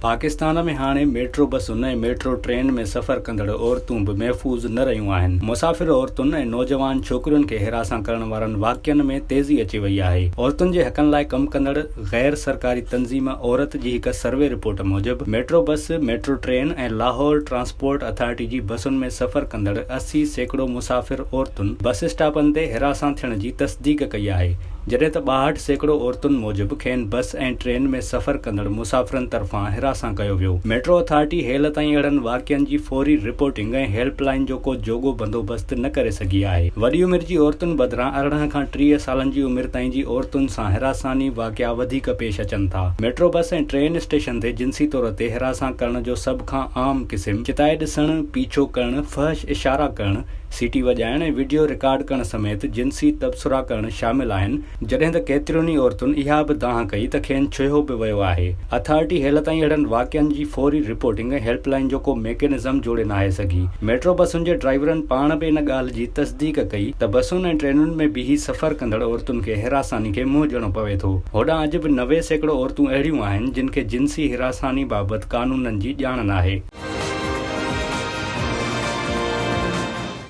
پاڪستان ۾ هاڻي ميٽرو بسن ۽ metro train ۾ سفر ڪندڙ عورتون به محفوظ نه رهيون آهن. مسافر عورتن ۽ نوجوان ڇوڪرين کي هراسان ڪرڻ وارن واقعن ۾ تيزي اچي وئي آهي. عورتن جي حقن لاء ڪم ڪندڙ غير سرڪاري تنظيم عورت جي هڪ سروي رپورٽ موجب metro bus, metro train ۽ Lahore transport authority جي بسن ۾ سفر ڪندڙ 80% مسافر عورتن بس اسٽاپن تي هراسان ٿيڻ جي تصديق ڪئي آهي. جڏهن ته 62% عورتن موجب کين بس ۽ ٽرين ۾ سفر ڪندڙ مسافرن طرفان هراسان ڪيو ويو. ميٽرو اٿارٽي هيل تائين اهڙن واقعن جي فوري رپورٽنگ ۽ هيلپ لائين جو ڪو جوڳو بندوبست نه ڪري سگهي آهي. وڏي عمر جي عورتن بدران 18 کان 30 سالن جي عمر تائين جي عورتن سان هراساني واقعا وڌيڪ پيش اچن ٿا. ميٽرو بس ۽ ٽرين اسٽيشن تي جنسي طور تي هراسان ڪرڻ جو سڀ کان عام قسم چتائي ڏسڻ، پيڇو ڪرڻ، فحش اشارا ڪرڻ، سيٽي وڄائڻ ۽ وڊيو رڪارڊ ڪرڻ سميت جنسي تبصرا ڪرڻ شامل آهن، جڏهن ته ڪيترين ئي عورتن اها به دانهن ڪئي ته کين ڇهيو به ويو آهي. اٿارٽي هيل تائين اهڙن واقعن جي فوري رپورٽنگ ۽ هيلپ لائين جو ڪو ميڪنزم جوڙي ناهي سگهي. ميٽرو بسن جي ڊرائيورن پاڻ به ان ڳالهه جي تصديق ڪئي ته بسن ۽ ٽرينن ۾ بيهي سفر ڪندڙ عورتن کي هراساني کي منهن ڏيڻو پوي ٿو. هوڏانهن اڄ به 90% عورتون اهڙيون آهن جن کي جنسي هراساني بابت قانونن جي ڄاڻ ناهي.